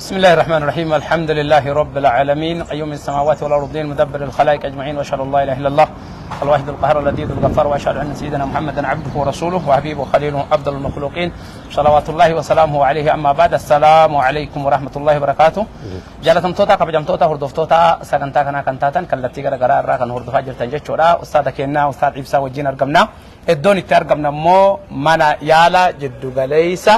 بسم الله الرحمن الرحيم. الحمد لله رب العالمين، قيوم السماوات والأرضين، مدبر الخلائق أجمعين، وأشهد أن لا إله إلا الله الواحد القهار العزيز الغفار، وأشهد أن سيدنا محمدا عبده ورسوله وحبيبه وخليله أفضل المخلوقين، صلوات الله وسلامه عليه. أما بعد، السلام عليكم ورحمة الله وبركاته. Jaalatamtoota, kabajamtoota, hordoftoota sagantaa kanaa kan taatan, kallattii gara garaa irraa kan hordofaa jirtan jechuudha. Ustaada kennaa Ustaad Ibsaa wajjin argamna. Iddoon itti argamna immoo mana yaala jiddugaleessa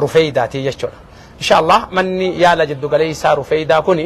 Rufeeydaati jechuudha. Inshallah, manni yaala jiddugaleessaa Rufeeydaa kuni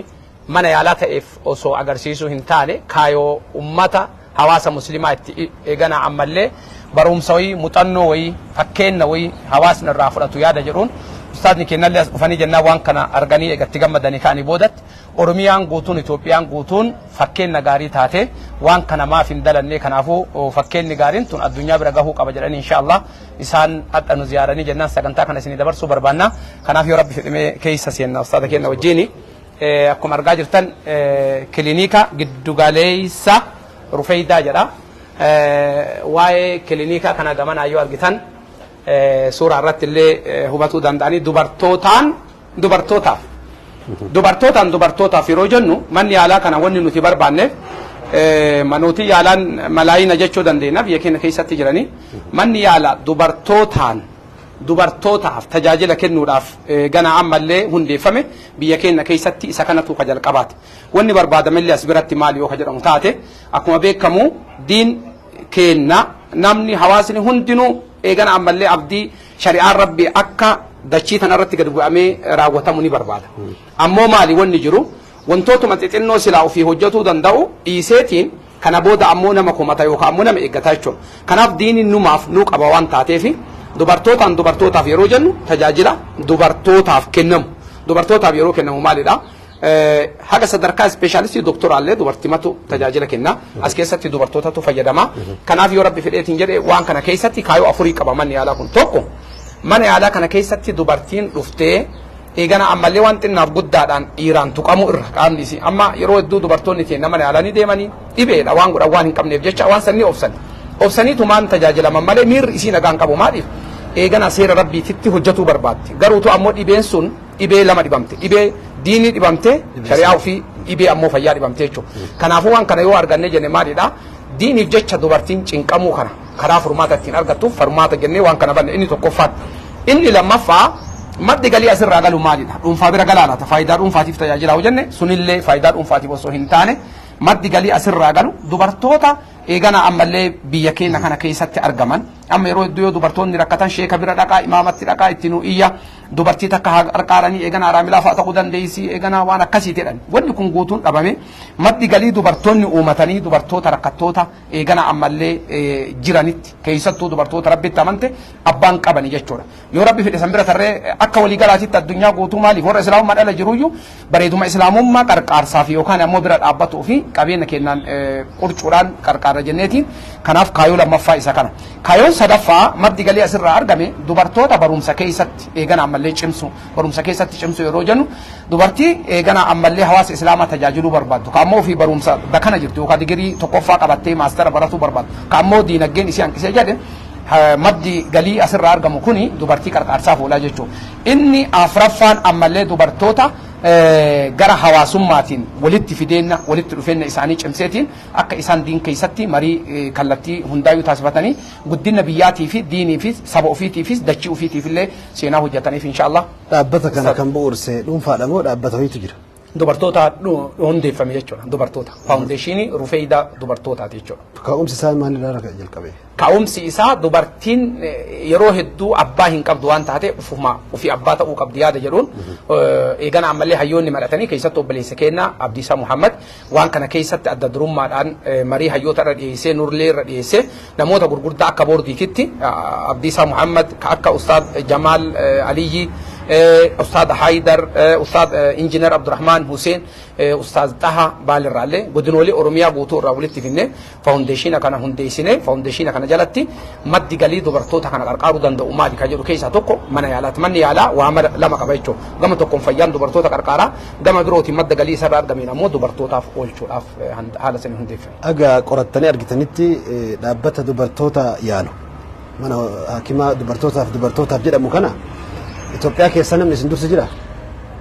mana yaalaa ta'eef osoo agarsiisuu hin taane, kaayoo ummata hawaasa muslimaa itti eegana ammallee barumsa wayii, muuxannoo wayii, fakkeenna wayii hawaasni irraa fudhatu yaada jedhuun ustaadni kennallee as dhufanii jennaan, waan kana arganii eegatti gammadanii ka'anii boodatti, Oromiyaan guutuun, Itoophiyaan guutuun fakkeenna gaarii taate waan kana maaf hin dalanne, kanaafuu fakkeenni gaariin tun addunyaa bira gahuu qaba jedhanii, inshallah, isaan hadha nu ziyaaranii jennaan sagantaa kana isinii dabarsuu barbaanna. Kanaaf yoo Rabbi fedhimee keessa seenna ustaada kenna wajjiini. Akkuma argaa jirtan kilinika giddugaleessa Rufeeydaa jedha. Waa'ee kilinika kana gamanaa yoo argitan, suuraa irratti illee hubatuu danda'anii, dubartootaan dubartootaaf, dubartootaan dubartootaaf yeroo jennu, manni yaalaa kana wanni nuti barbaanneef, manootii yaalaan malaayina jechuu dandeenya biyya keenya keessatti jiranii, manni yaalaa dubartootaan dubartootaaf tajaajila kennuudhaaf gana ammallee hundeeffame biyya keenya keessatti isa kanatu ka jalqabaati. Wanni barbaadamellee as biratti maali yoo ka jedhamu taate, akkuma beekamu diin keenna namni hawaasni hundinuu eegana ammallee abdii shari'aan Rabbi akka dachii tanarratti gad bu'amee raawwatamu ni barbaada. Ammoo maali wanni jiru, wantootuma xixinnoo silaa ofii hojjetuu danda'u dhiiseetiin kana booda ammoo nama komata yookaan ammoo nama eeggataa jechuudha. Kanaaf diiniin numaaf nuu qaba waan taateefi, dubartootaan dubartootaaf yeroo jennu tajaajila dubartootaaf kennamu. Dubartootaaf yeroo kennamu maalidha? Haga sadarkaa ispeeshaalistii doktoraallee dubartimatu tajaajila kenna. As keessatti dubartootatu fayyadama. Kanaaf yoo Rabbi fedheetiin jedhe, waan kana keessatti kaayoo afurii qaba manni yaalaa kun. Tokko, mana yaalaa kana keessatti dubartiin dhuftee eegana ammallee waan xinnaaf guddaadhaan dhiiraan tuqamu irra qaamni isii, amma yeroo hedduu dubartoonni keenya mana yaalaa ni deemanii, dhibeedha waan godhan waan hin qabneef jecha waan sanni obsan. Obsaniitumaan tajaajilaman malee miirri isii nagaan qabu. Maaliif? Eegana seera Rabbiititti hojjetuu barbaaddi. Garuutu ammoo dhibeen sun dhibee lama dhibamte. Dhibee diinii dhibamte, shari'aa ofii, dhibee ammoo fayyaa dhibamte jechuudha. Kanaafuu waan kana yoo arganne jenne maalidha? Diiniif jecha dubartiin cinqamuu kana karaa furmaata ittiin argattuuf furmaata jennee waan kana banne, inni tokkoffaan. Inni lammaffaa, maddi galii asirraa galu maalidha? Dhuunfaa bira galaa laata? Faayidaa dhuunfaatiif tajaajilaa yoo jenne, sunillee faayidaa dhuunfaatiif osoo hin taane, maddi galii asirraa galu dubartoota eegana ammallee biyya keenya kana keessatti argaman. Amma yeroo hedduu yoo dubartoonni rakkatan, sheeka bira dhaqaa, imaamatti dhaqaa, itti nu iyya, dubartii takka haa qarqaaranii, eegana araamilaa fa'a ta'uu dandeessi, eegana waan akkasii jedhan. Wanni kun guutuun dhabame, maddi galii dubartoonni uumatanii dubartoota rakkattoota eegana ammallee jiranitti, keessattuu dubartoota Rabbitti amante abbaan qabani jechuudha. Yoo Rabbi fedhe, san bira tarree akka waliigalaatitti addunyaa guutuu, maaliif, warra islaamummaa dhala jiruyyuu bareeduma islaamummaa qarqaarsaaf yookaan ammoo bira dhaabbatuu fi qabeenya kennaan qurcuudhaan qarqaarra jenneetiin, kanaaf kaayoo lammaffaa isa kana. Kaayoon sadaffaa, maddi galii asirraa argame dubartoota barumsa keessatti eegana ammallee cimsu. Barumsa keessatti cimsu yeroo jennu, dubartii eegana ammallee hawaasa islaamaa tajaajiluu barbaaddu, ka ammoo ofii barumsa dakana jirtu yookaan digirii tokkoffaa qabattee maastara baratuu barbaaddu, ka ammoo diinagdeen isii hanqisee jedhe, maddi galii asirraa argamu kuni dubartii qarqaarsaaf oolaa jechuudha. Inni afraffaan ammallee dubartoota gara hawaasummaatiin walitti fideenna, walitti dhufeenya isaanii cimseetiin akka isaan diin keessatti marii kallattii hundaayyuu taasifatanii guddina biyyaatii fi diinii fi saba ofiitiifis dachii ofiitiif illee seenaa hojjetaniif, inshallah. Dhaabbata kana kan bu'uurse dhuunfaadha moo dhaabbata wayiitu jira? Dubartoota hundeeffame jechuudha. Dubartoota. Faawundeeshinii Rufeeydaa dubartootaati jechuudha. Ka'umsi isaa maalirraa jalqabe? Ka'umsi isaa dubartiin yeroo hedduu abbaa hin qabdu waan taate, ufuma ofii abbaa ta'uu qabdi yaada jedhuun, eegana ammallee hayyoonni mari'atanii, keessattuu obboleessa keenya Abdiisaa Muhammad waan kana keessatti adda durummaadhaan marii hayyoota irra dhiyeessee, nurlee irra dhiyeessee, namoota gurguddaa akka boordiititti Abdiisaa Muhammad, akka Ustaad Jamaal Aliyyi, Ustaad Haydar, Ustaad Injiinar Abdurrahmaan Hussein, Ustaaz Xaha Baalirraallee, godinoolee Oromiyaa guutuu irraa walitti finne faawundeeshina kana hundeessine. Faawundeeshina kana jalatti maddi galii dubartoota kana qarqaaruu danda'u maali kan jedhu keessaa tokko mana yaalaati. Manni yaalaa waa lama qaba jechuudha. Gama tokkoon fayyaan dubartoota qarqaaraa, gama birootiin madda galii isarraa argameen ammoo dubartootaaf oolchuudhaaf haala sanii hundeeffame. Aga qorattanii argitanitti, dhaabbata dubartoota yaalu, mana hakimaa dubartootaaf dubartootaaf jedhamu kana Itoophiyaa keessa namni isin dursi jira?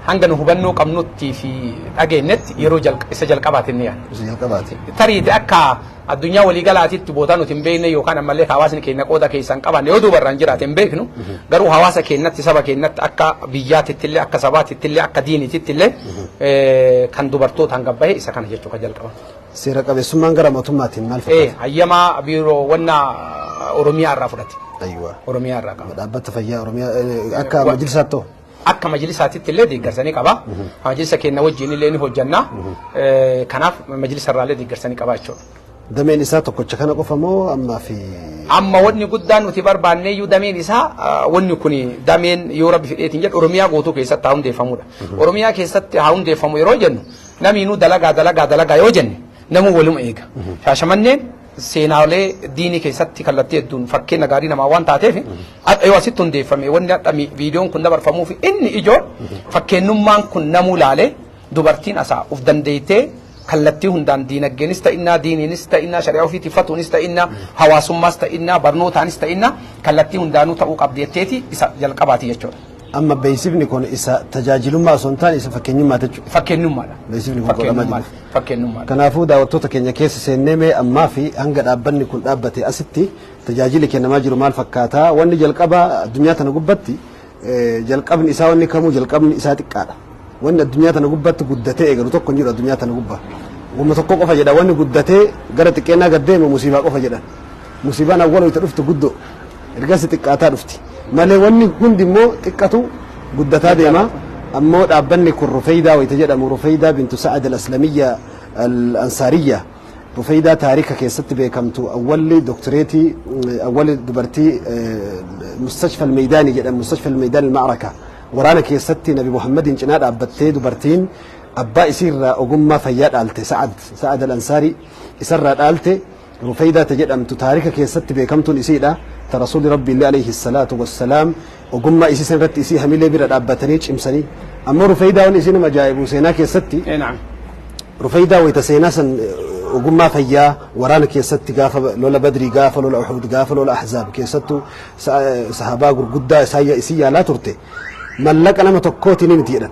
Hanga nu hubannoo qabnuttii fi dhageenyetti yeroo isa jalqabaatiin ni yaadna. Isa jalqabaati. Tariiti akka addunyaa waliigalaatitti bootaa nuti hin beekne yookaan ammallee hawaasni keenya qooda keessaa hin qabanne yoo duubarraan jiraate hin beeknu, garuu hawaasa keenyatti, saba keenyatti, akka biyyaatitti illee, akka sabaatitti illee, akka diiniititti illee kan dubartootaan gabbahe isa kana jechuu kan jalqaban. Seera qabeessummaan gara mootummaatiin maal fakkaata? Hayyamaa biiroo wanna Oromiyaa irraa fudhate. Oromiyaa irraa qaba. Dhaabbata fayyaa Oromiyaa akka majlisaatti ta'u. Akka majlisaatitti illee deeggarsanii qaba. Majlisa keenya wajjin illee ni hojjanna. Kanaaf majlisa irraa illee deeggarsanii qaba jechuudha. Dameen isaa tokkocha kana qofa moo ammaa fi Amma wanni guddaan nuti barbaanne iyyuu dameen isaa, wanni kun dameen yoo Rabbi fedheetiin jedhu Oromiyaa guutuu keessatti haa hundeeffamudha. Oromiyaa keessatti haa hundeeffamu yeroo jennu, namiinuu dalagaa dalagaa dalagaa yoo jenne namuu waluma eega. Shaashamanneen seenaalee diinii keessatti kallattii hedduun fakkeenya gaarii namaa waan taateef, har'a yoo asitti hundeeffame, wanni har'a viidiyoon kun dabarfamuuf inni ijoon fakkeenyummaan kun namuu laalee dubartiin asaa uf dandeeytee kallattii hundaan diinagdeenis ta'innaa, diiniinis ta'innaa, shari'aa ofii tiffatuunis ta'innaa, hawaasummaas ta'innaa, barnootaanis ta'innaa, kallattii hundaanuu ta'uu qabdi jetteeti isa jalqabaati jechuudha. Amma beeksifni kun isa tajaajilummaa osoo hin taane isa fakkeenyummaa jechuudha. Fakkeenyummaadha. Beeksifni kun godhamaa jiru. Fakkeenyummaadha. Kanaafuu daawwattoota keenya keessa seennee mee ammaa fi hanga dhaabbanni kun dhaabbate asitti tajaajilli kennamaa jiru maal fakkaataa? Wanni jalqabaa addunyaa tana gubbatti jalqabni isaa, wanni kamuu jalqabni isaa xiqqaadha. Wanni addunyaa tana gubbatti guddatee eegalu tokko hin jiru addunyaa tana gubbaa. Wamma tokko qofa jedha, wanni guddatee gara xiqqeennaa gad deemu musiibaa qofa jedhan. Musiibaan awwal wayita dhuftu guddoo, ergas xiqqaataa dhufti. Malee wanni hundi immoo xiqqatu guddataa deema. Ammoo dhaabbanni kun Rufeydaa wayita jedhamu, Rufeydaa bintu Sa'ad al-Aslamiyya al-Ansaariyya, Rufeydaa taarika keessatti beekamtu, awwalli doktoreetii, awwalli dubartii mustashfa al-Meydaani jedhamu, mustashfa al-Meydaan al-Ma'raka, waraana keessatti Nabi Muhammadin cinaa dhaabbattee, dubartiin abbaa isiirraa ogummaa fayyaa dhaalte, Sa'ad al-Ansaarii isarraa dhaalte, Rufeydaa ta jedhamtu taarika keessatti beekamtuun isiidha. Ta Rasuulli Rabbi illee alayhi salaatu wassalaam ogummaa isii san irratti isii hamilee bira dhaabbatanii cimsanii. Ammoo Rufeydaa wanni isii nama ajaa'ibu seenaa keessatti, Rufeydaa wayita seenaa san ogummaa fayyaa waraana keessatti gaafa lola Badrii, gaafa lola Uhud, gaafa lola Ahzaab keessattuu sahabaa gurguddaa isii yaalaa turte, mallaqa nama tokkootiin miti jedhan.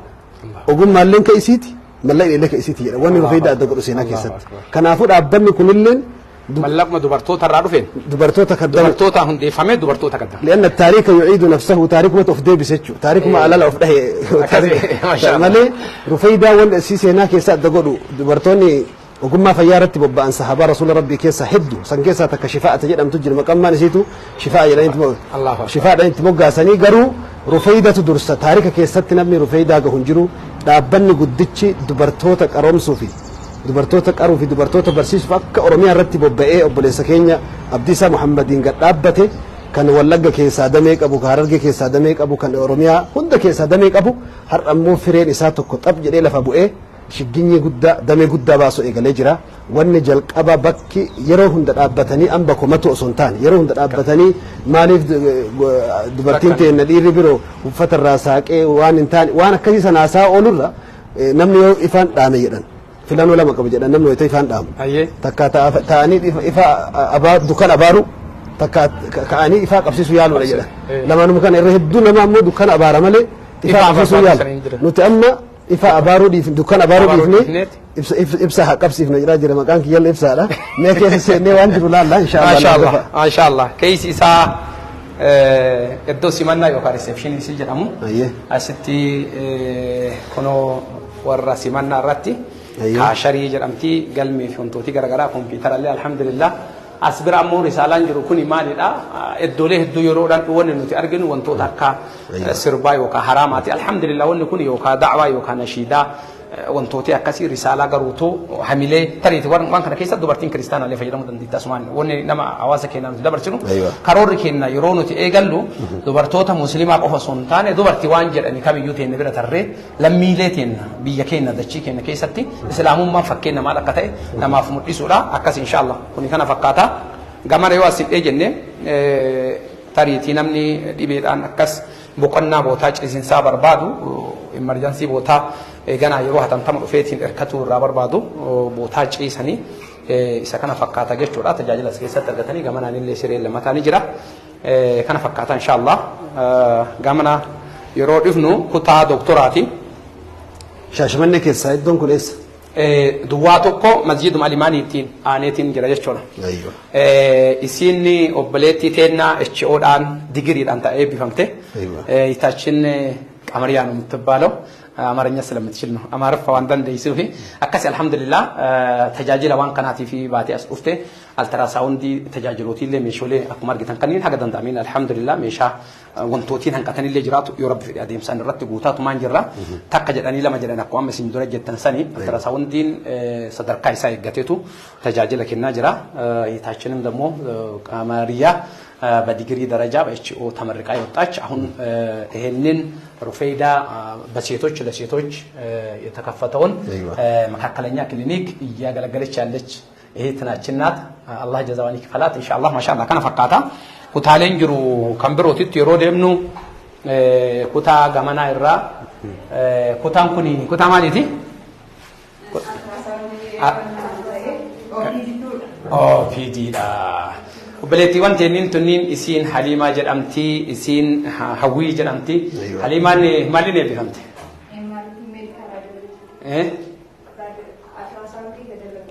Ogummaalleen ka isiiti, mallaqni illee ka isiiti jedhan. Wanni Rufeydaa adda godhu seenaa keessatti. Kanaafuu dhaabbanni kunilleen Mallaquma dubartoota irraa dhufeen. Dubartoota kaddamu. Dubartoota hundeeffamee dubartoota kaddamu. لأن التاريخ يعيد نفسه، تاريخ ما of deebise jechuudha. Taarikuma alala of dhahe. Masha Allah. Malee Rufeydaa wanni isii seenaa keessa adda godhu, dubartoonni ogummaa fayyaa irratti bobba'an sahabaa Rasuula Rabbii keessa hedduu, san keessaa takka Shifaa'ata jedhamtu jira. Maqammaan isiitu Shifaa'a jedhaniitti Allahu Akbar. Shifaadhaan itti moggaasanii, garuu Rufeydatu dursa. Taarika keessatti namni Rufeydaa gahu hin jiru. Dhaabbanni guddichi dubartoota qaroomsuu fi dubartoota qaruu fi dubartoota barsiisuuf akka Oromiyaa irratti bobba'ee obboleessa keenya Abdiisaa Muhammadiin gad dhaabbate, kan Wallagga keessaa damee qabu, kan Hararge keessaa damee qabu, kan Oromiyaa hunda keessaa damee qabu, har'a immoo fireen isaa tokko xab jedhee lafa bu'ee shigginyii guddaa damee guddaa baasu eegalee jira. Wanni jalqaba bakki yeroo hunda dhaabbatanii amba komatu osoo hin taane, yeroo hunda dhaabbatanii maaliif dubartiin teenna dhiirri biroo uffata irraa saaqee waan hin taane waan akkasii sana haasaa oolurra, namni yoo ifaan dhaame jedhan filannoo lama qabu jedhan, namni wayita ifaan dhaamu. Takka ta'anii ifa dukkana abaaru, takka ka'anii ifaa qabsiisuu yaaluudha jedhan. Lamaanuma kana irra hedduu nama ammoo dukkana abaara malee ifaa qabsiisuu yaalu. Nuti amma ifa abaaruu dhiifne, dukkana abaaruu dhiifne ibsa haa qabsiifna jedhaa jira. Maqaan kiyyalla ibsaadha. Mee keessa seennee waan jiru laalla inshaallah. Maashaallah. Maashaallah. Keessi isaa iddoo simannaa yookaan reception isii jedhamu. Asitti kunoo warra simannaa irratti kaasharii jedhamti, galmee fi wantooti garaagaraa, kompiitara illee, alhamdulillah. As bira ammoo risaalaan jiru kuni maalidha? Iddoolee hedduu yeroodhaan wanni nuti arginu wantoota akka sirbaa yookaan haraamaati. Alhamdulillah, wanni kun yookaan da'waa yookaan nashiidaa wantooti akkasii risaalaa garuutu hamilee tariiti waan kana keessa dubartiin kiristaanaa illee fayyadamuu dandeetti. Asumaan wanni nama hawaasa keenya nuti dabarsinu, karoorri keenya yeroo nuti eegallu dubartoota musliimaa qofa osoo hin taane, dubartii waan jedhani kamiyyuu teenne bira tarree lammiilee teenya biyya keenya dachii keenya keessatti islaamummaan fakkeenya maal akka ta'e namaaf mul'isuudha. Akkas inshaallah kuni kana fakkaata. Gamana yoo as hidhee jenne, tariitii namni dhibeedhaan akkas boqonnaa bootaa ciisinsaa barbaadu, emergency bootaa ganaa yeroo hatamtama dhufeetiin hirkatuu irraa barbaadu, bootaa ciisanii isa kana fakkaata jechuudha. Tajaajila as keessatti argatanii gamanaan illee sireen lamataa ni jira. Kana fakkaata inshaallah. Gamana yeroo dhufnu kutaa doktoraati. Shaashamannee keessaa iddoon kun eessa? Duwwaa tokko masjiiduma Alimaaniitiin aaneetiin jira jechuudha. Ayyo. Isiin obboleettii teennaa HOdhaan digiriidhaan ta'ee eebbifamte. Aywa. እህታችን ቀመሪያ ነው የምትባለው አማርኛ ስለምትችል ነው አማርፍ waan dandeessuufi akkasi alhamdulillah tajaajila waan kanaatiif baatee as dhufte altaraasaawundii tajaajilootillee meeshaalee akkuma argitan kanneen haga danda'ameen alhamdulillah meeshaa wantootiin hanqatanillee jiraatu yoo rabbi fedhe adeemsaan irratti guutaatumaan jirra takka jedhanii lama jedhan akkuma amma isin dura jettan sani altaraasaawundiin sadarkaa isaa eeggateetu tajaajila kennaa jira እህታችንም ደግሞ ቀመሪያ በዲግሪ ደረጃ በኤችኦ ተመርቃ የወጣች አሁን ይሄንን ሩፌዳ በሴቶች ለሴቶች የተከፈተውን አይዋ። መካከለኛ ክሊኒክ እያገለገለች ያለች እህትናችን ናት። አላህ ጀዛዋን ይክፈላት። ኢንሻአላህ ማሻአላህ kana fakkaata kutaaleen jiru kan birootitti yeroo deemnu kutaa gamanaa irraa kutaan kun kutaa maaliiti? OPD dha. Obboleettiiwwan teenniin tunniin isiin Haliimaa jedhamti, isiin Hawwii jedhamti. Aywa. Haliimaan maaliin eebbifamte? Eh?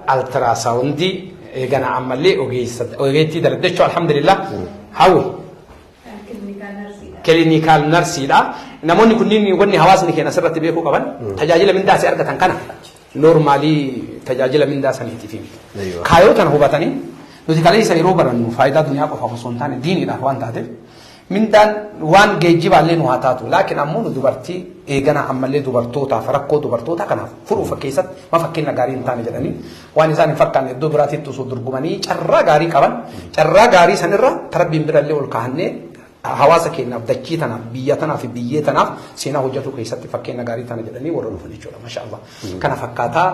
Altiraasaawundii eegana ammallee ogeessa ogeettii darbe jechuudha alhamdulillah. Hawwi clinical nursiidha. Namoonni kunniin wanni hawaasni keenya asirratti beekuu qaban tajaajila mindaa si argatan kana normally tajaajila mindaa saniitiif miti. Aywa. Kaayoo tana hubatanii nuti kaleessa yeroo barannu faayidaa duniyaa qofaaf osoo hin taane diiniidhaaf waan taateef mindaan waan geejjibaallee nu haa taatu laakiin ammoo nu dubartii eegana ammallee dubartootaaf rakkoo dubartoota kanaaf furuuf keessatti ma fakkeenya gaarii hin taane jedhanii waan isaan hin fakkaanne iddoo biraatitti osoo dorgomanii carraa gaarii qaban carraa gaarii sanirra tarabbiin birallee ol kaahannee hawaasa keenyaaf dachii tanaaf biyya tanaaf fi biyyee tanaaf seenaa hojjetu keessatti fakkeenya gaarii tana jedhanii warra dhufan jechuudha masha Allah. Kana fakkaataa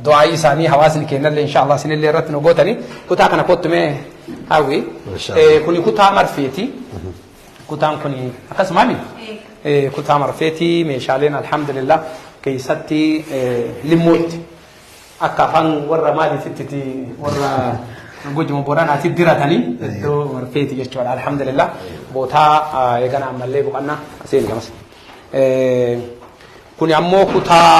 du'aayii isaanii hawaasni keenyallee insha Allah isinillee irratti nu gootanii kutaa kana kottumee hawwi. Masha Allah. Kuni kutaa marfeeti. Kutaan kuni akkasumaami kutaa marfeeti meeshaaleen alhamdulillah keessatti limmootti akka afaan warra maaliititti warra gujuma boranaatti diratanii iddoo marfeeti jechuudha alhamdulillah bootaa eegana ammallee boqannaa seeni gamas. Kuni ammoo kutaa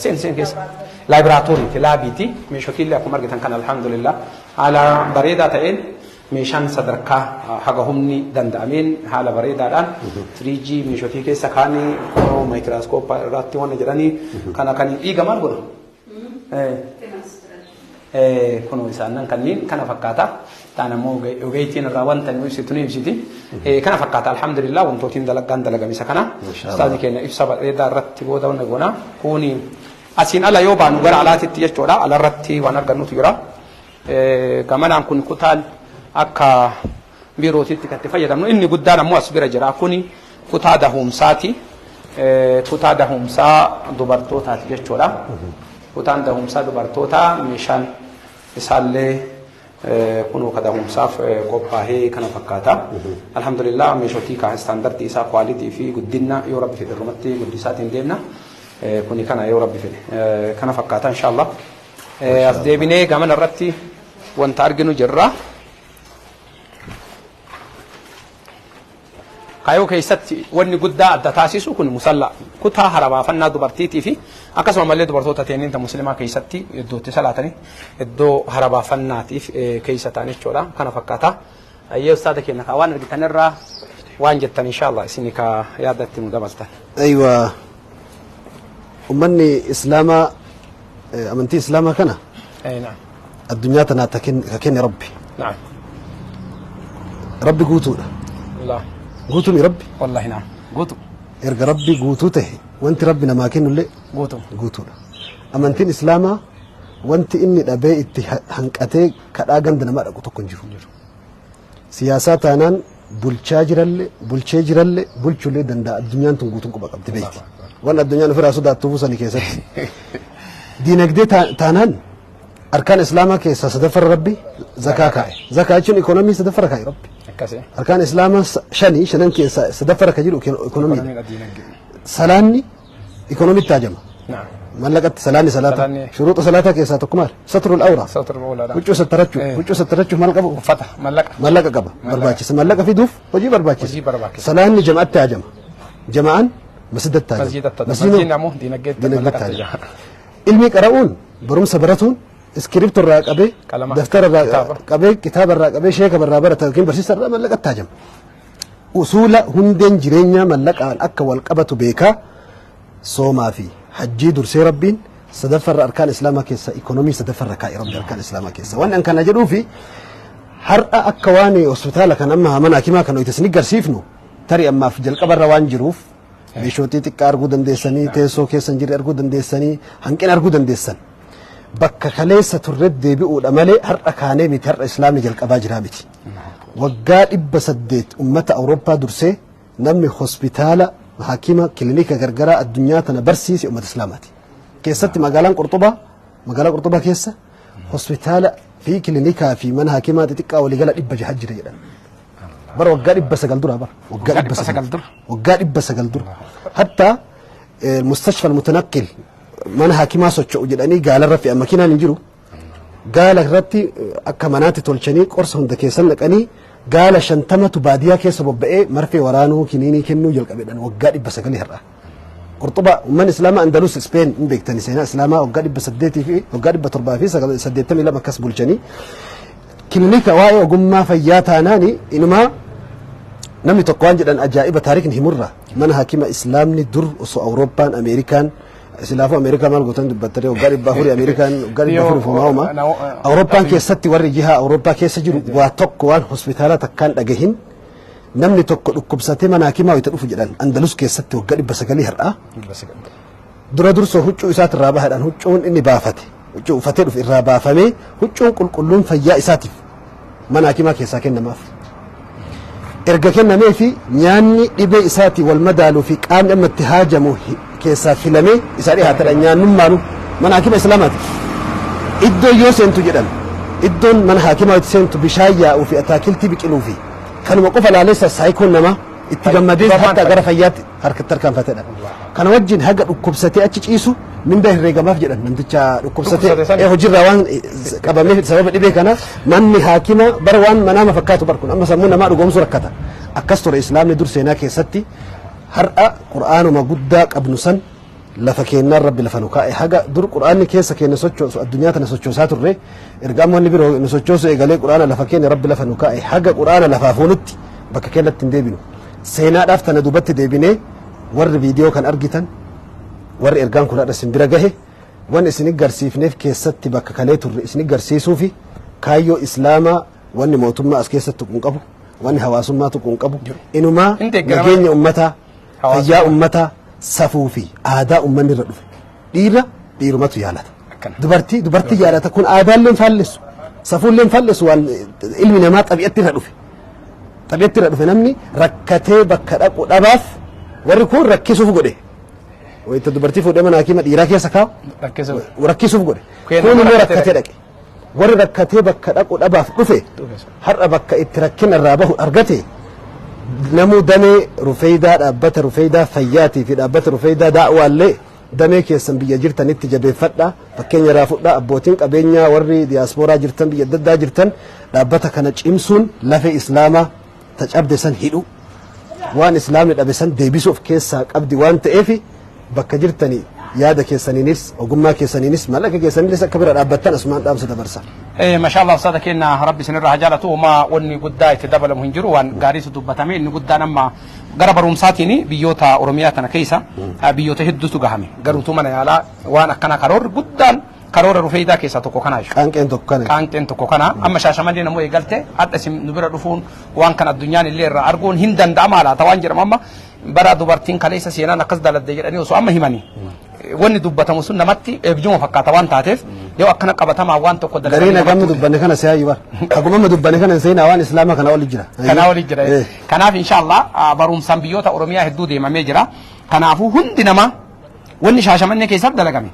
seen seen keessa laaboraatooriiti laabiiti meeshootiillee akkuma argitan kan alhamdulillah haala bareedaa ta'een meeshaan sadarkaa haga humni danda'ameen haala bareedaadhaan firiijii meeshootii keessa kaanii maayikiraaskooppaa irratti waan jedhanii kana kan dhiiga maal godhu? Kunoo isaan kanneen kana fakkaata. Taan ammoo ogeettiin irraa wanta nu ibsitu ni ibsiti. Kana fakkaata alhamdulillah wantootiin dalagaan dalagamisa kana. Masha Allah. Ustaazni keenya ibsa bareedaa irratti booda wanna goona. Kuni asiin ala yoo baanu gara alaatitti jechuudha. Alarratti waan argannutu jira. Gamanaan kun kutaan akka biirootitti kan itti fayyadamnu inni guddaan ammoo as bira jira. Kuni kutaa dahumsaati. Kutaa dahumsaa dubartootaati jechuudha. Kutaan dahumsaa dubartootaa meeshaan isaallee kunoo ka dahumsaaf qophaa'ee kana fakkaata. Alhamdulillah meeshootii ka istaandardii isaa quality fi guddina yoo rabbi fedhe irrumatti guddisaatiin deemna. Kuni kana yoo rabbi fedhe kana fakkaata inshallah. As deebinee gamana irratti wanta arginu jirra. Kaayoo keessatti wanni guddaa adda taasisu kun musalla kutaa harabaafannaa dubartiitii fi akkasuma mallee dubartoota teenyinta musliimaa keessatti iddootti salaatanii iddoo harabaafannaatiif keessa ta'an jechuudha. Kana fakkaata. Ayyee ustaada keenya kaa waan argitan irraa waan jettan inshallah isin ka yaadatti nu dabaltan. Aywa. Uummanni islaamaa amantii islaamaa kana Naam. addunyaa tanaa ka kenne rabbi. Naam. Rabbi guutuudha. Allah. Guutuumi rabbi. Wallahi naam. Guutu. Erga rabbi guutuu ta'e wanti rabbi namaa kennullee Guutu. guutuudha. Amantiin islaamaa wanti inni dhabee itti hanqatee kadhaa ganda namaa dhaqu tokko hin jiru. Siyaasaa taanaan bulchaa jiralle bulchee jiralle bulchullee danda'a addunyaan tun guutuun quba qabdi beekti. Waan addunyaan ofirraa sodaattuuf sani keessatti. Diinagdee taanaan arkaan islaamaa keessaa sadaffarra rabbi zakaa kaa'e. Zakaa jechuun ikoonomii sadaffarra kaa'e rabbi. Akkasii. Arkaan islaamaa shanii shanan keessaa sadaffarra ka jiru ikoonomiidha. Salaanni ikoonomitti haajama. Naam. Mallaqatti salaanni salaata. Salaanni- Shuruuxa salaataa keessaa tokko maali? Satrul awraa. Satrul awraa. Huccuu sattarachuu. Huccuu sattarachuuf maal qabu? Uffata mallaqa. Mallaqa qaba. Barbaachisa. Mallaqa fiduuf hojii barbaachisa. Hojii barbaachisa. Salaanni jama'atti haajama. Jama'aan Masjidatti haajama. Masjidatti haajama. Masjidni Masjidni ammoo diinagdeetti diinagdeetti mallaqatti haajama. Ilmi qara'uun, barumsa baratuun, iskiripto irraa qabee, Qalama, daftara irraa kitaaba. qabee, kitaaba irraa qabee, sheeka irraa barata yookiin barsiisa irraa mallaqatti haajama. Usuula hundeen jireenyaa mallaqaan akka wal qabatu beekaa, soomaa fi hajjii dursee Rabbiin sadaffarra arkaan islaamaa keessa ikonomii sadaffarra kaa'e Rabbi arkaan islaamaa keessa. Waan an kana jedhuu fi har'a akka waan hospitaala kan amma mana hakimaa kan hoyte isin garsiifnu, tarii ammaaf jalqabarra waan jiruuf meeshootii xiqqaa arguu dandeessanii, teessoo keessa hin jirre arguu dandeessanii, hanqina arguu dandeessan. Bakka kaleessa turretti deebi'uudha malee har'a kaanee miti, har'a islaamni jalqabaa jiraa miti. Waggaa 800 ummata Awurooppaa dursee namni hospitaala, hakima, kilinika gargaraa addunyaa tana barsiise ummata islaamaati. Keessatti magaalaan Qurxubaa, magaalaa Qurxubaa keessa hospitaala fi kilinikaa fi mana hakimaa xixiqqaa waliigala 600 jira jedhan. Bara waggaa 900 dura, bara waggaa 900 dura. Waggaa 900 dura. Hatta mustashfa mutanaqil, mana hakimaa socho'u jedhanii gaalarra fe'an, makiinaan hin jiru. Gaala irratti akka manaatti tolchanii qorsa hunda keessan naqanii, gaala 50tu baadiyyaa keessa bobba'ee marfee waraanuu, kiniinii kennuu jalqabeedhaan waggaa 900 har'a. Qurxuba uummanni islaamaa Andalus Speen hin beektani, seenaa islaamaa waggaa 800 fi waggaa 782 akkas bulchanii. Kilinika waa'ee ogummaa fayyaa taanaani inumaa namni tokko waan jedhan ajaa'iba taarikni himurra, mana hakima islaamni dur osoo Awurooppaan, Ameerikaan, silaafuu Ameerikaa maal gootan dubbattanii, waggaa 400 Ameerikaan waggaa 400 homaa homaa Awurooppaan keessatti warri jihaa Awurooppaa keessa jiru waa tokko waan hospitaala takkaan dhagahin, namni tokko dhukkubsatee mana hakimaa wayita dhufu jedhan Andalus keessatti waggaa 900 har'aa dura dursoo huccuu isaati irraa bahaadhaan, huccuun inni baafate, huccuu uffatee dhufe irraa baafamee, huccuun qulqulluun fayyaa isaatiif mana hakimaa keessaa kennamaaf. Erga kennamee fi nyaanni dhibee isaatii wal madaaluu fi qaamni amma itti haajamu keessaa filamee isaa dhiyaatadha nyaannummaanu mana hakima islaamaati. Iddoo yoo seentu jedhan, iddoon mana hakimaa itti seentu bishaan yaa'uu fi ataakiltii biqiluu fi kanuma qofa laaleessa saayikoon namaa itti gammadee hatta gara fayyaatti harkatti harkaanfatedha. Kana wajjin haga dhukkubsatee achi ciisu mindaa herreegamaaf jedhan, namticha dhukkubsatee hojiirraa waan qabameef sababa dhibee kana. Manni haakima bara waan manaama fakkaatu bar kun amma sammuu namaa dhugoomsuu rakkata. Akkas ture islaamni dur seenaa keessatti. Har'a qur'aanuma guddaa qabnu san lafa kennaan Rabbi lafa nu kaa'e, haga dur qur'aanni keessa keenya sochoosu addunyaa tana sochoosaa turre, erga amma wanni biroo nu sochoosu eegalee qur'aana lafa keenya Rabbi lafa nu kaa'e, haga qur'aana lafaa fuunutti bakka keenyatti hin deebinu. Seenaadhaaf tana duubatti deebinee, warri viidiyoo kan argitan, warri ergaan kun har'a isin bira gahe, wanni isin garsiifneef keessatti bakka kalee turre isin garsiisuu fi kaayyoo islaamaa, wanni mootummaa as keessatti tuquu qabu, wanni hawaasummaa tuquu qabu, inumaa nageenya ummataa, fayyaa ummataa, safuu fi aadaa ummanni irra dhufe, dhiira dhiirumatu yaalata, dubartii dubartii yaalata, kun aadaallee hin faallessu, safuullee hin faallessu, waan ilmi namaa xabi'atti irra dhufe, xabi'atti irra dhufe. Namni rakkatee bakka dhaqu dhabaaf warri kun rakkisuuf godhe, wayita dubartii fuudhee mana hakiima dhiiraa keessa kaa'u rakkisuuf godhe, kun immoo rakkatee dhaqe. Warri rakkatee bakka dhaqu dhabaaf dhufe har'a bakka itti rakkina irraa bahu argate. Namuu damee Rufeeydaa, dhaabbata Rufeeydaa fayyaatii fi dhaabbata Rufeeydaa daa'waallee damee keessan biyya jirtanitti jabeeffadha, fakkeenya irraa fudhaa. Abbootiin qabeenyaa warri diyaaspooraa jirtan, biyya adda addaa jirtan, dhaabbata kana cimsuun lafee islaamaa tacabde san hidhu, waan islaamni dhabe san deebisuu of keessaa qabdi waan ta'eef, bakka jirtanii yaada keessaniinis, ogummaa keessaniinis, mallaqa keessaniinis akka bira dhaabbattan asumaan dhaamsa dabarsa. Masha Allah, ustaada keenya Rabbi isinirraa haa jaalatu. Homaa wanni guddaa itti dabalamu hin jiru, waan gaariitu dubbatame. Inni guddaan amma gara barumsaatiin biyyoota Oromiyaa tana keessa biyyoota hedduutu gahame. Garuutu mana yaalaa waan akkana karoorri guddaan karoora Rufeeydaa keessaa tokko kana jechuudha. Qaanqeen tokko kana. Qaanqeen tokko kana amma Shaashamanneen ammoo eegalte, hadha isin nu bira dhufuun waan kana addunyaan illee irraa arguun hin danda'ama laata waan jedhamu. Amma bara dubartiin kaleessa seenaan akkas daladde jedhanii osoo amma himanii, wanni dubbatamu sun namatti eebjuma fakkaata waan taateef, yoo akkana qabatamaa waan tokko dalaganii. Gariin hagam dubbanne kana si'aa bar. Haguma amma dubbanne kana seenaa waan islaamaa kana oli jira. Kanaa oli jira. Kanaaf inshallah barumsaan biyyoota Oromiyaa hedduu deemamee jira. Kanaafuu hundi namaa wanni Shaashamannee keessatti dalagame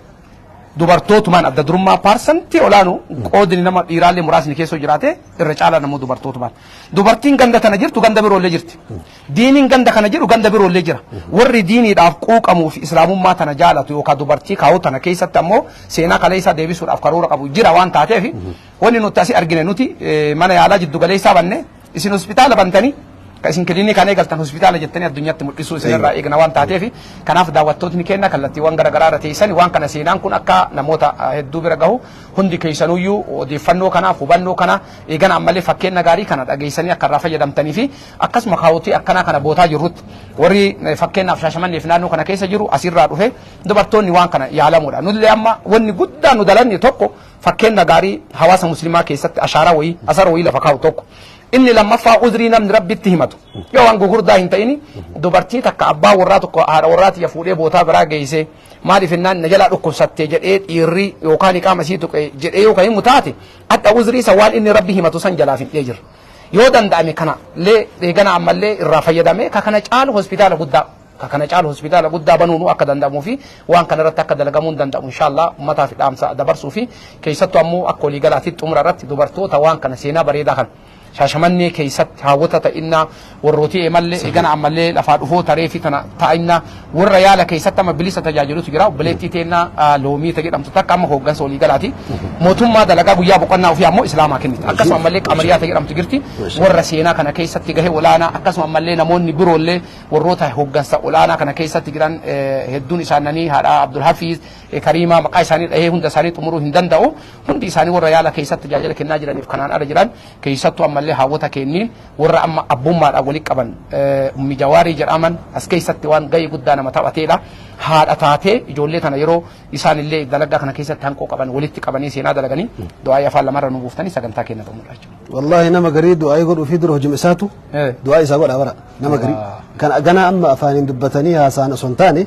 dubartootumaan adda durummaa paarsantii olaanu, qoodni nama dhiiraallee muraasni keessa jiraate, irra caalaa namoo dubartootumaan. Dubartiin ganda tana jirtu ganda biroollee jirti. Diiniin ganda kana jiru ganda biroollee jira. Warri diiniidhaaf quuqamuu fi islaamummaa tana jaalatu yookaan dubartii kaa'u tana keessatti ammoo seenaa kaleessaa deebisuudhaaf karoora qabu jira waan taateef, wanni nuti asii argine, nuti mana yaalaa jiddu galeessaa banne, isin hospitaala bantanii Ka isin kiliinikaan eegaltan hospitaala jettanii addunyaatti mul'isuu isinirraa eegna waan taateef, kanaaf daawwattootni keenya kallattiiwwan garaagaraa irra teessan waan kana seenaan kun akka namoota hedduu bira gahu hundi keessanuyyuu odeeffannoo kanaaf hubannoo kana eegana ammallee fakkeenya gaarii kana dhageessanii akka irraa fayyadamtanii fi akkasuma kaawwatii akkanaa kana bootaa jirrutti warri fakkeenyaaf Shaashamanneef naannoo kana keessa jiru asirraa dhufe dubartoonni waan kana yaalamuudha. Nullee amma wanni guddaan nu dalanne tokko fakkeenya gaarii hawaasa muslimaa keessatti ashaaraa wayii asara wayii lafa kaa'u tokko. Inni lammaffaa uzrii namni rabbitti himatu. Yoo waan gugurdaa hin ta'ini dubartii takka abbaa warraa tokko haadha warraati fuudhee bootaa biraa geessee maaliif innaan na jalaa dhukkubsattee jedhee dhiirri yookaan qaama isii tuqe jedhee yoo kan himu taate adda uzrii isa waan inni rabbi himatu san jalaaf hin jira. Yoo danda'ame kana lee eegana ammallee irraa fayyadamee ka kana caalu hospitaala guddaa ka kana caalu hospitaala guddaa banuun akka danda'amuu fi waan kana irratti akka dalagamuun danda'amu inshallah ummataaf dhaamsa dabarsuu fi keessattuu ammoo akka waliigalaatti xumura irratti dubartoota waan kana seenaa bareedaa kana Shaashamannee keessatti hawwata ta'innaa warrootii eemallee eegana ammallee lafaa dhufoo taree fi tana ta'innaa warra yaala keessatti amma bilisa tajaajilutu jira. Obboleettii teennaa loomii ta jedhamtu takka amma hooggansa waliigalaati. Mootummaa dalagaa guyyaa boqonnaa ofii ammoo islaamaa kenniti. Akkasuma ammallee qamariyaa ta jedhamtu jirti. Warra seenaa kana keessatti gahee olaanaa akkasuma ammallee namoonni biroollee warroota hooggansa olaanaa kana keessatti jiran hedduun isaanii haadha Abdul Hafiz Kariimaa maqaa isaanii dhahee hunda isaanii xumuruu hin danda'u. Hundi isaanii warra yaala keessatti tajaajila kennaa jiraniif kanaan ala jiran keessattuu ammallee hawwata kenniin warra amma abbummaadhaan walitti qaban Ummi Jawaarii jedhaman as keessatti waan gahee guddaa nama taphateedha. Haadha taatee ijoollee tana yeroo isaan illee dalagaa kana keessatti hanqoo qaban walitti qabanii seenaa dalaganii du'aa afaan lamarra nu buuftanii sagantaa keenya xumurra jechuudha. Wallahi nama garii du'aa godhuu fi dura hojii isaatu du'aa isaa godha bara nama garii. Kan gana amma afaaniin dubbatanii haasa'an osoo hin taane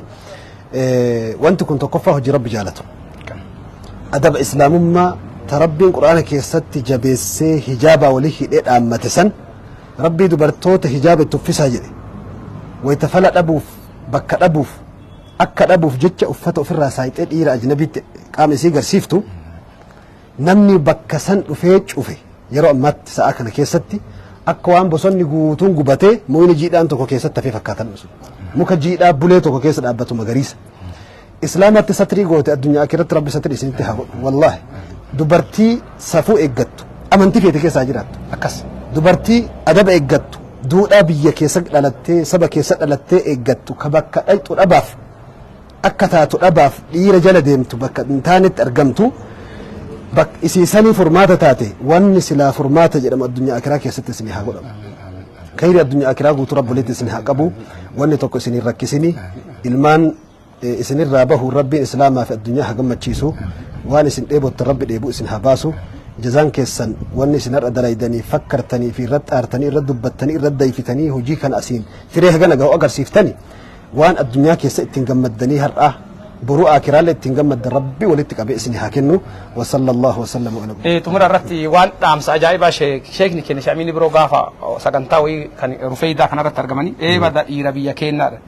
wanti kun tokkoffaa hojii rabbi jaalatu. Adaba islaamummaa ta rabbiin quraana keessatti jabeessee hijaabaa walii hidhee dhaammate san rabbii dubartoota hijaaba itti uffisaa jedhe wayita fala dhabuuf bakka dhabuuf akka dhabuuf jecha uffata ofirraa saayixee dhiira ajnabiitti qaama isii garsiiftu namni bakka san dhufee cufe yeroo ammaatti sa'a kana keessatti akka waan bosonni guutuun gubatee mukni jiidhaan tokko keessatti hafee fakkaatan muka jiidhaa bulee tokko keessa dhaabbatu magariisa. Islaamatti satrii goote addunyaa akhiratti rabbi satrii isinitti haa godhu wallaahi dubartii safuu eeggattu amantii feete keessaa jiraattu akkas dubartii adaba eeggattu duudhaa biyya keessa dhalattee saba keessa dhalattee eeggattu ka bakka dhaqxu dhabaaf akka taatu dhabaaf dhiira jala deemtu bakka hin taanetti argamtu isiisanii furmaata taate wanni silaa furmaata jedhamu addunyaa akiraa keessatti isinii haa godhamu. Khayri addunyaa akiraa guutuu rabbuleetti isin haa qabu wanni tokko isin hin rakkisini ilmaan isinirraa bahu rabbiin islaamaa fi addunyaa haa gammachiisu waan isin dheebottan rabbi dheebuu isin haa baasu jazaan keessan wanni isin har'a dalaydanii fakkartanii fi irratti aartanii irratti dubbattanii irratti dayfitanii hojii kana asiin firee hagana gahu agarsiiftani waan addunyaa keessa ittiin gammaddanii har'a boruu akiraalee ittiin gammaddan rabbi walitti qabee isin haa kennu wa sallallahu wa sallam ala Xumura irratti waan dhaamsa ajaa'ibaa sheekni keenya Shaamiin biroo gaafa sagantaa wayii kan Rufeeydaa kanarratti argamanii eebada dhiira biyya keenyaadha.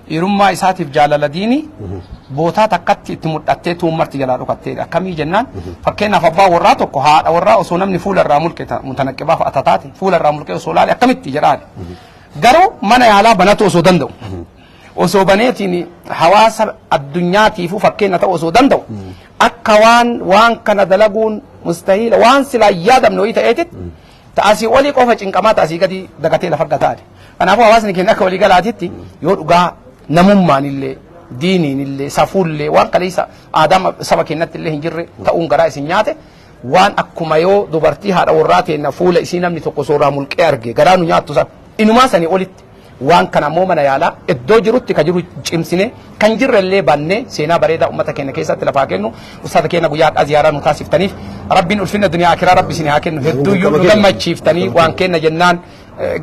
Dhiirummaa isaatiif jaalala diini bootaa takkatti itti mul'attee tuummarti jalaa dhokatteedha. Akkamii jennaan fakkeenyaaf abbaa warraa tokko haadha warraa osoo namni fuula irraa mulqe mutanaqqibaaf atataate fuula irraa mulqee osoo laale akkamitti jedhaani. Garuu mana yaalaa banatu osoo danda'u. Osoo baneetiin hawaasa addunyaatiifuu fakkeenya ta'u osoo danda'u akka waan kana dalaguun mustahiila waan silaa yaadamne wayii ta'eetitti ta'asii olii qofa cinqamaa ta'asii gadi dagatee lafa gataadhe. Kanaafuu hawaasni keenya akka waliigalaatitti yoo dhugaa namummaan illee diiniin illee safuullee waan kaleessa aadaa saba keenyatti illee hin jirre ta'uun garaa isin nyaate waan akkuma yoo dubartii haadha warraa teenna fuula isii namni tokko soorraa mulqee arge garaa nu nyaattu san inumaa sanii olitti waan kana ammoo mana yaalaa iddoo jirutti ka jiru cimsine kan jirre illee bannee seenaa bareedaa uummata keenya keessatti lafaa kennu ustaata keenya guyyaa har'aa ziyaaraa nu taasiftaniif rabbiin ulfinna duniyaa akiraa rabbi isin haa kennu hedduuyyuu nu gammachiiftanii waan kenna jennaan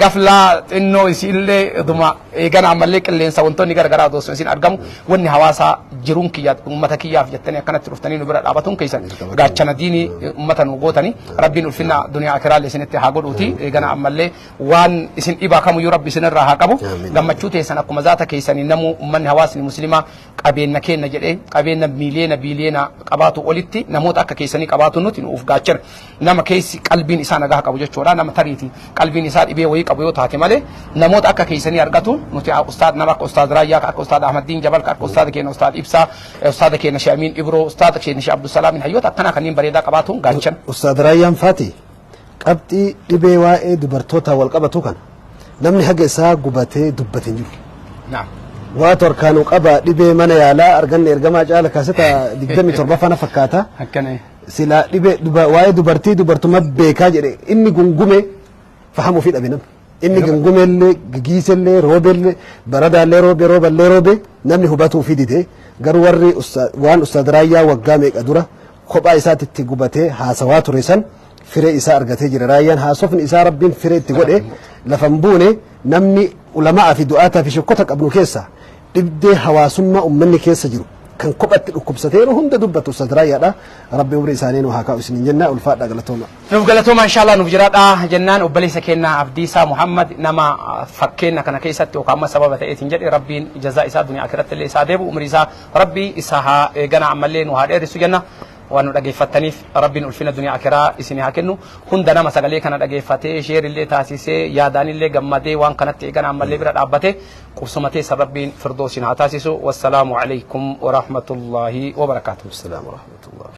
gaflaa xinnoo isiillee dhuma eegana ammallee qilleensa wantoonni garagaraa osoo isin argamu wanni hawaasaa jiruun kiyya uummata kiyyaaf jettanii akkanatti dhuftanii nu bira dhaabatuun keessan gaachana diinii uummata nu gootanii rabbiin ulfinna duniyaa akiraallee isinitti haa godhuuti eegana ammallee waan isin dhibaa kamiyyuu rabbi isinirraa haa qabu gammachuu teessan akkuma zaata keessanii namuu uummanni hawaasni muslimaa qabeenya keenya jedhee qabeenya miiliyoona biiliyoona qabaatu olitti namoota akka keessanii qabaatu nuti nuuf gaachana nama keessi qalbiin isaa nagaa qabu jechuudha nama tariiti qalbiin isaa dhibee wayii qabu yoo taate malee namoota akka keessanii argatu nuti ustaad nama akka ustaad Raayyaa akka ustaad Ahmaddiin Jabal akka ustaad keenya ustaad Ibsaa ustaad keenya Sheekh Amiin Ibroo ustaad keenya Sheekh Abdusalaam hayyoota akkanaa kanneen bareedaa qabaatuun gaachana. Ustaad Raayyaan Faati qabxii dhibee waa'ee dubartootaa wal qabatu kana Namni haga isaa gubatee dubbate hin jiru. Naam. Waa torkaanuu qaba dhibee mana yaalaa arganne ergamaa caala kaaseta 27 fana fakkaata. Akkana. Silaa dhibee waa'ee dubartii dubartuma beekaa jedhe inni gungume fahamuu fi dhabe namni. Inni gungumellee gigiisellee roobellee baradaallee roobe rooballee roobe namni hubatuu fi dide garuu warri waan Ustaad Raayyaa waggaa meeqa dura kophaa isaatti itti gubatee haasawaa ture san firee isaa argatee jira. Raayyaan haasofni isaa Rabbiin firee itti godhe lafa hin buune. Namni ulamaa fi du'aataa fi sheekota qabnu keessa dhibdee hawaasummaa uummanni keessa jiru kan kophatti dhukkubsatee yeroo hunda dubbatu Ustaad Raayyaadha. Rabbi umrii isaanii nu haa kaa'u isiniin jenna. Ulfaadha, galatooma. Nuuf galatooma, inshallah nuuf jiraadha jennaan. Obboleessa keenya Abdiisaa Muhammad nama fakkeenya kana keessatti yookaan amma sababa ta'eetiin jedhe, Rabbiin jazaa isaa duniyaa akhiratti illee isaa deebu, umrii isaa Rabbii isa haa eegana, ammallee nu haa dheeressu jenna. Waan nu dhageeffattaniif Rabbiin ulfina duniyaa akhiraa isin haa kennu. Hunda nama sagalee kana dhageeffatee share illee taasisee, yaadaan illee gammadee, waan kanatti eegana ammallee bira dhaabbate, qubsuma teessa Rabbiin firdoosin haa taasisu. Wassalaamu alaikum warahmatullaahi wabarakaatuh. Assalaamu warahmatullahi.